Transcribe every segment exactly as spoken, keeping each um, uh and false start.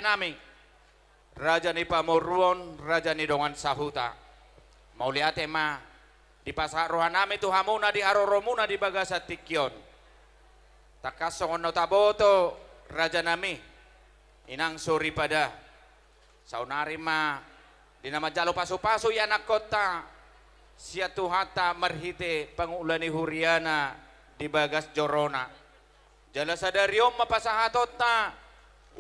nami, raja ni pamoruon, raja ni dongan sahuta. Mauliate ma dipasahat rohanami tu hamuna di haroromuna di bagasan tingki on. Tangkas songon na taboto, rajanami, inang soripada, saonari ma di na manjalo pasupasu ianakkonta sian Tuhanta marhite pangula ni huriana di bagas jorona. Jala sadari on ma pasahatonta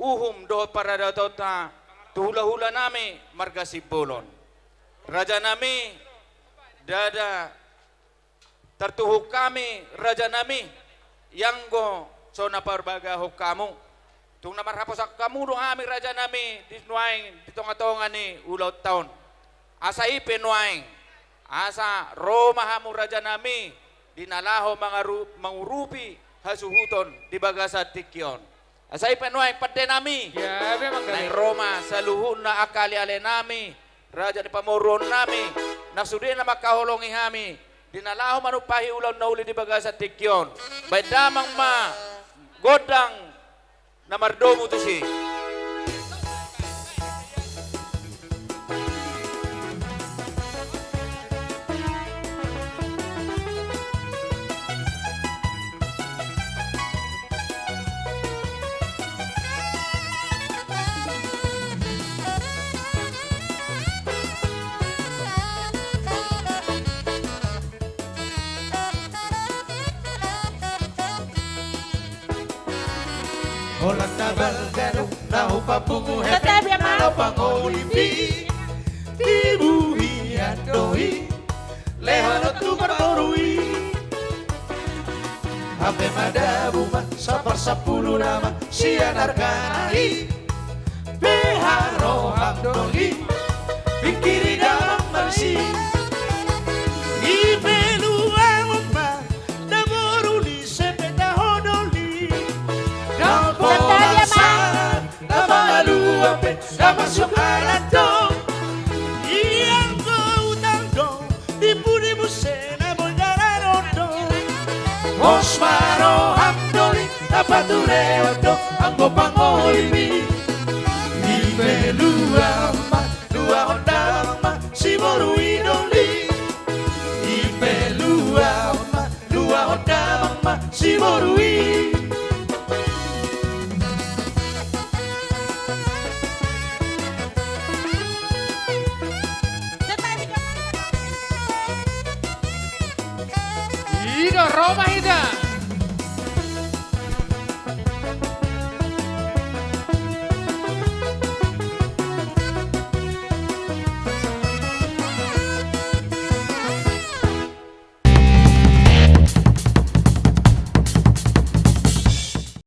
uhum dohot paradatonta tu hulahulanami marga Simbolon. Rajanami, ndada tartuhuk hami, rajanami, ianggo so na parbagahon hamu. Tung na marhaposan hamu do hami, rajanami, di nuaeng di tongatonga ni ulaonta on. Asa i pe nuaeng, asa ro ma hamu, rajanami, di na laho mangaru-, mangurupi hasuhuton di bagasan tingki on. Asa i pe nuaeng, pandenami, naeng ro ma saluhutna angka alealenami, raja ni pamoruonnami, na sude na mangkaholongi hami di na laho manumpahi ulaon na uli di bagasan tingki on. Baen damang ma gondang na mardomu tusi. Holan na balga do na hupapungu hepeng na laho pangolipi. Tibu hian do i, lehon do tu parboru i. Hape madabu ma saparsampulu nama sian argana i. Pe haroham doli, pingkiri damang marisi. I pe luangon ma na boru ni sepeta ho doli. Dang pola sa na mangalua pe na masuk alat do. Ianggo utang do di pudi muse na boi daranon do. Pos ma roham doli, na paturehon do anggo pangolimi. I pe luangon ma, luangon damang ma si boru i doli. I pe luangon ma, luangon damang ma si boru